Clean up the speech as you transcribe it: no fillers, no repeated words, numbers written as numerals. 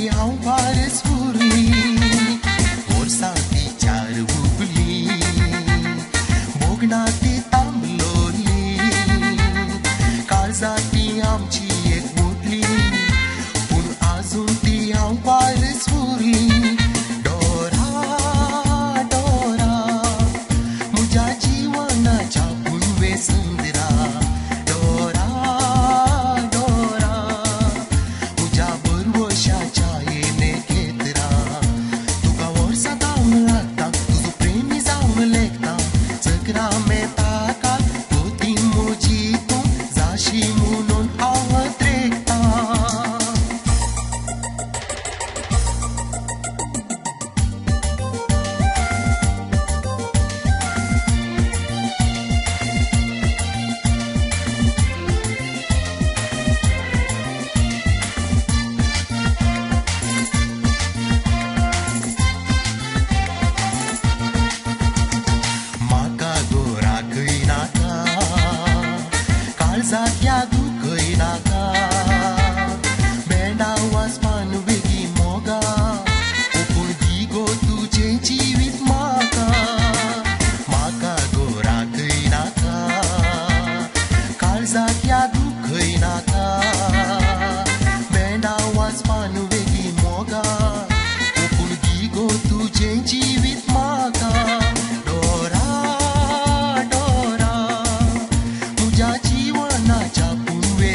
ती हांव फारच उरली, वर्सां ती चार हुपली, भोगणां ती तांबलोली, काळजां ती आमची एक मुटली, पूण आजून ती हांव फारच उरली. डोरा डोरा म्हज्या जिवनाच्या पुनवे सुंदरा, डोरा डोरा म्हज्या बरवशाच्या येणे खेत्रा. तुका वर्सां जावन लागता, तुजो प्रेमी जावन लेखता, चक्रां मेताका पोती म्हजी तूं जाशी म्हणून हांव त्रेकता. म्हाका गो राखय नाका, काळजाक ह्या दुखय नाका, बेंडा वाजपान वेगीं मोगा, ओपून दी गो तुजें जिवीत म्हाका. म्हाका गो राखय नाका, काळजाक ह्या दुखय नाका, बेंडा वाजपान वेगीं मोगा, ओपून दी गो तुजें जिवीत म्हाका. डोरा डोरा म्हज्या जिवनाच्या पुनवे